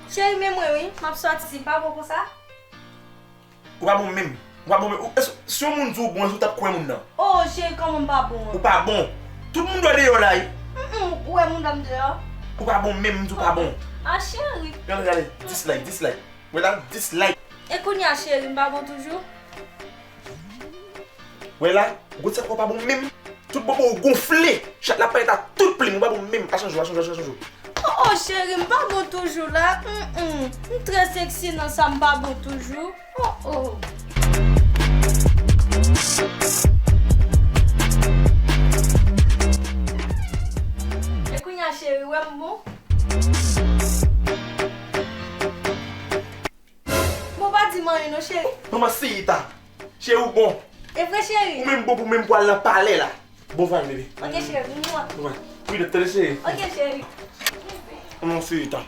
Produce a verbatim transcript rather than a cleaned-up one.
Cheri, men mwen wi, m ap sòti, m pa bon konsa. Ou pa bon menm. Ou pa bon menm. Ou, si yon moun di w bon, èske w t ap kwè moun nan? Oh, cheri, kòman m pa bon an? Ou pa bon. Tout moun dwe deyò la, wi. Mm, mm, ou wè moun nan deyò? Ou pa bon menm, m di w pa bon. Ah, cheri. Gade, gade, dislike, dislike. Wè la, dislike. E kounye a, cheri, m pa bon toujou? Wè la, ou konn sa k pa bon menm? Tout bobo ou gonfle. Chat la parèt a tout plim, ou pa bon menm. A chanje w, a chanje w, a chanje w. Oh, oh, cheri, m pa bon toujou la. Mm, mm. M trè seksi nan sa, m pa bon toujou. Oh, oh. E kounye a, cheri, wè m bon? Bon, pa di m anyen non, cheri. Manman Seyita. Cheri, ou bon. E vre, cheri? Ou menm bon pou menm pou al nan palè la. Bon vay, bebe. Ok, cheri. Mwa. Bon vay. Wi, tande, cheri. Ok, cheri. Manman Seyita.